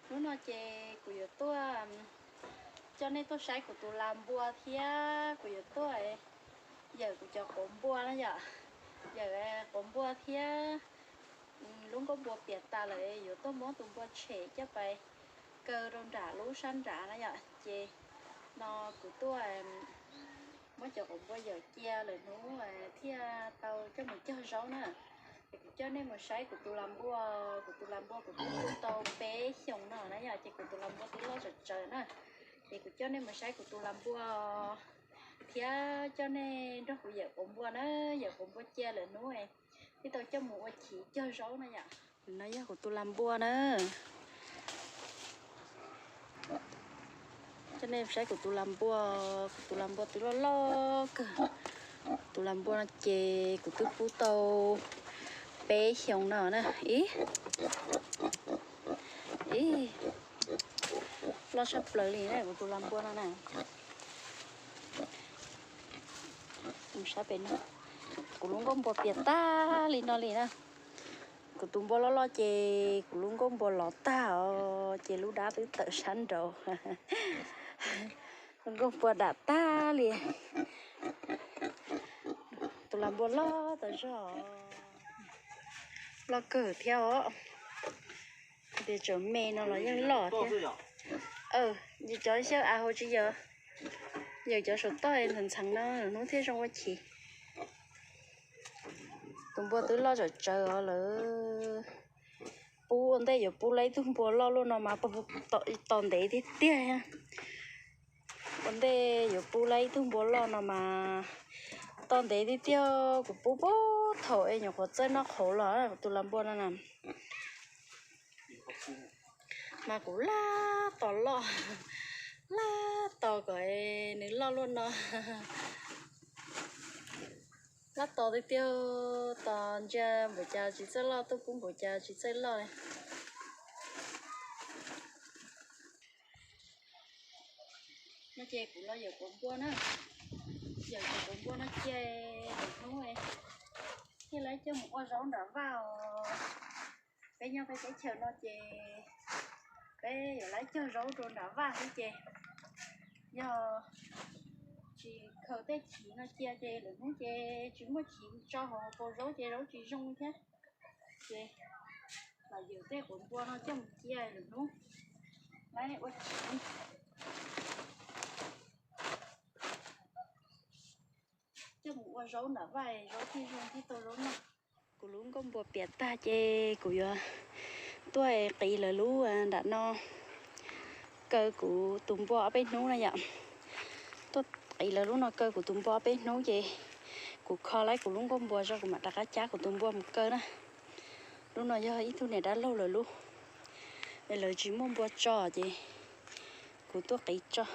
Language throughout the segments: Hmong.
Hnub no ces kuv yuav tuaj coj nej tuaj saib kuv tus lag npua thiab kuv yuav tuaj yawm kuv cov quav npua na yom. Yawm quav npua thiab lub nkuaj npua piam tas lawm, yuav tuaj muab tus npua tshem coj pais kaw rau nram lub sab nrad na yom. Ces no kuv tuaj muab cov quav npua yawm cia lawm hnub thiaj tau coj mus cog zaub na. Ces kuv coj nej mus saib kuv tus lag npua, kuv tus lag npua kuv twb tu tau peb xyoos no na yom, ces kuv tus lag npua twb loj tsawv tsawv na. Ces kuv coj nej mus saib kuv tus lag npua thiab coj nej nrog kuv yawm quav npua na, yawm quav npua cia lawm hnub thiaj tau coj mus ua chiv cog zaub na yom. No yog kuv tus lag npua na. Coj nej saib kuv tus lag npua, kuv tus lag npua twb loj loj kawg. Kuv tus lag npua no ces kuv twb pub tau peb xyoos no na. Ib, ib, loj tshaj plaws li na kuv tus lag npua no na. Saib pem no, kuv lub nkuaj npua piam tag li no li na. Kuv tus npua loj loj ces kuv lub nkuaj npua lov tag os, ces lub dab twb tawm sab nraud. Lub nkuaj npua dam tag li. Tus lag npua loj tas zog, loj kawg thiab os. Tias tseem me no los yeej loj thiab. Cov xyaw av hauv tsis yawm, yawm cov saum toj ntxheev ntxheev no hnub thiaj zoo ua chiv. Tus npua twb loj tsawv tsawv os lawm. Pub ua ntej yuav pub laib ib tug npua loj luaj no mas tos ntev tiag tiag. Ua ntej yuav pub laib ib tug npua loj no mas tos ntev tiag tiag. Kuv pub puag thaum es nyuam qhuav txawj noj qhauv los kuv tus lag npua no na. Mas kuv laj tos loj, laj tos kom nws loj luaj no. Laj tos tiag tiag, tos ntsia npaum cas tsis txawj loj, tuaj pub npaum cas tsis txawj loj li. No ces kuv los yawm quav npua na, yawm cov quav npua no cia lwm hnub thiaj li coj mus ua zaub nram vaj os. Peb nyob peb teb chaws no ces peb yuav lawv cog zaub rau nram vaj xwb ces yog tsis khaws tej chiv no cia ces lwm hnub ces tsis muaj chiv tso hauv paus zaub ces zaub tsis zoo thiab. Ces los yawm tej quav npua no coj mus cia lwm hnub lawv ua chiv coj mus ua zaub nram vaj, zaub thiaj zoo thiab tau zaub noj. Kuv lub nkuaj npua piam tag ces kuv yuav tuaj qiv lawv lub nram no kaw kuv tus npua ob peb hnub na yom. Tuaj qiv lawv lub no kaw kuv tus npua ob peb hnub ces kuv kho lawv kuv lub nkuaj npua tso kuv mam rov qab cab kuv tus npua mus kaw na. Lub no yog ib tug niam dab laug lawv lub, lawv tsis muaj npua tso ces kuv tuaj qiv tso.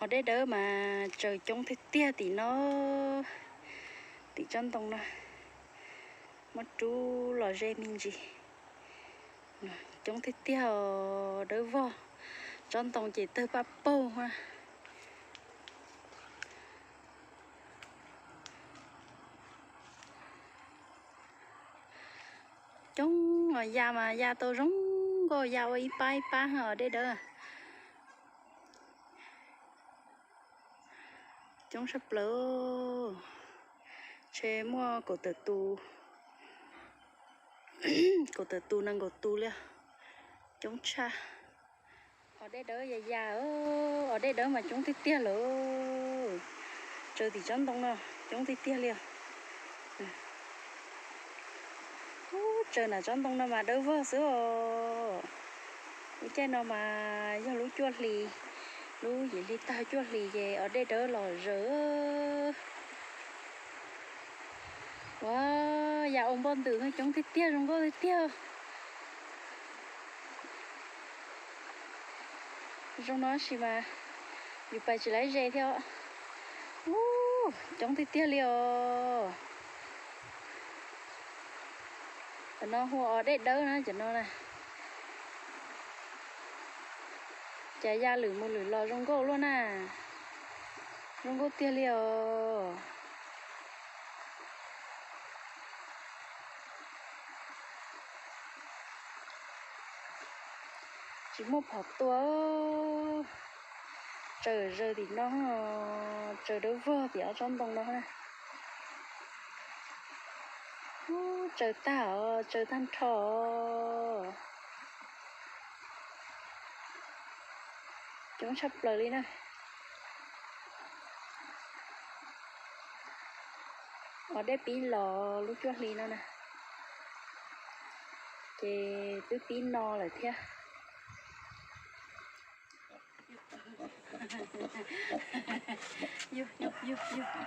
Os, dej dawb mas tsaws coob tiag tiag tim no, tim tsob ntoo no, muab rub los ze me ntsis. Coob tiag tiag os, dawb vog, tsob ntoo ces tawg paj paug. Coob os, ya mas ya tau zoo nkauj, ya ua ib pab ib pab os dej dawb. Coob tshaj plaws, ntshe muaj kaum tawm tus, kaum tawm tus nees nkaum tus li, coob tshaj. Os dej dawb ya ya, os dej dawb mas coob tiag tiag lawm. Tsaws tim tsob ntoo no coob tiag tiag li os. Ub, tsaws nram tsob ntoo no mas dawb vog xwb os. Lub caij no mas yog lub cuaj hli, lub yim hli tag cuaj hlis ces os dej dawb los zaws. Ua, ya ua npoj ntws coob tiag tiag, zoo nkauj tiag tiag. Zoo no sis mas yus pais tsis laib ze thiab. Ub, coob tiag tiag li os. Cov no hu ua os dej dawb na, cov no na. Cas ya lwm mus lwm los zoo nkauj luaj na. Zoo nkauj tiag li os. Tsis muaj phom tua. Tsaws zaws tim no, tsaws dawb vog tim ob tsob ntoo no. Ub, tsaws tag os, tsaws tag nrho os. Coob tshaj plaws li na. Os dej pib los lub cuaj hli no na, ces twb pib no lawm thiab.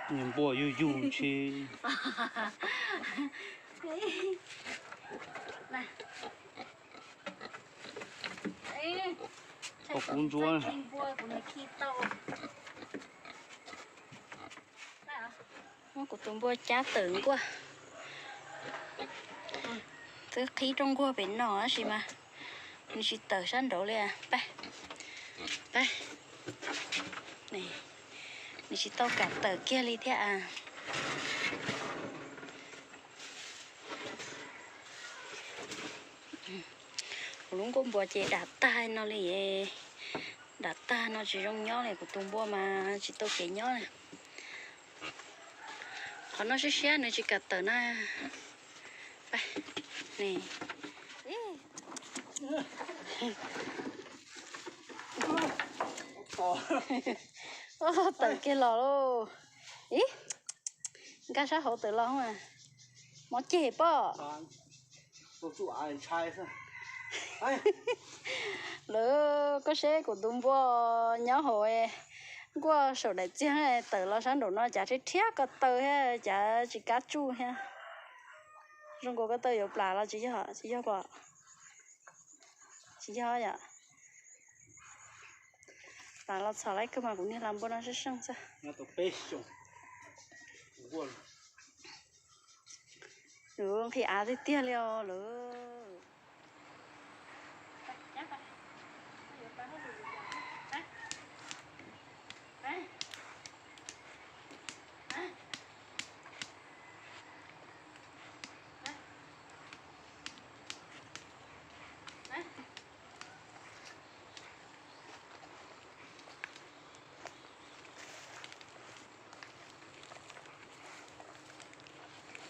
Npua yug yug tsi. Koj kub ntsuab. Muab kuv tus npua cab tawm nkuaj. Twb qhib rooj nkuaj pem no tab sis mas nws tsis tawm sab nraud li. Pab, pab, nws tsis tau kam tawm kiag li thiab a. Kuv lub nkuaj npua ces dam tag no li. Dam tag no tsis zoo nyob li, kuv tus npua mas tsis tau kev nyob li. Qhov no siab siab nws tsis kam tawm na. Tawm kiag los lauj. Ib, nkag sab hauv tawm los. Mob ceg pob. Lawv, koj seb kuv tus npua nyob hauv nkuaj saum daim txiag tawm los sab nraum no cas rhiab rhiab ko taw thiab cas tsis kab tsuj thiab. Zoo nkaus ko taw yuav plam los tsis yog, tsis yog pom. Tsis yog yom. Plam los txhom laib kawg mas kuv niag hla npua no sab seej xwb. Nws nqhis av tiag tiag li os lawm.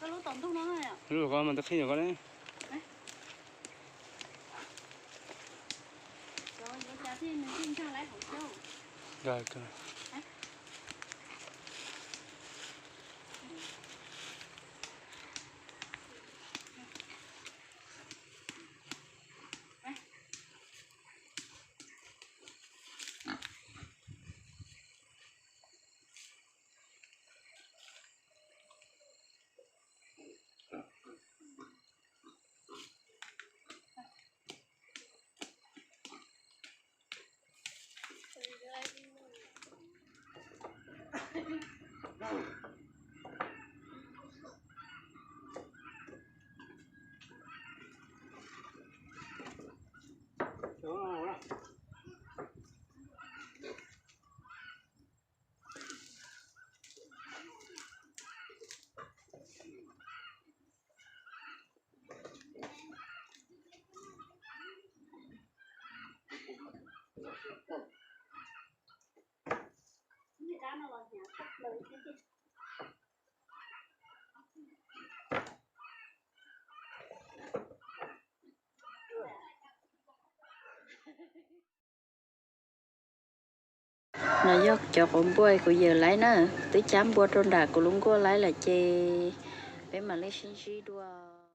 Lub tom ntug no, lub tom ko mas twb qhib tom ko ne. Nkag, nkag. No yog cov quav npua kuv yawm laib na, twb cab npua rau nram kuv lub nkuaj laib lawm ces peb mam li sib ntsib dua.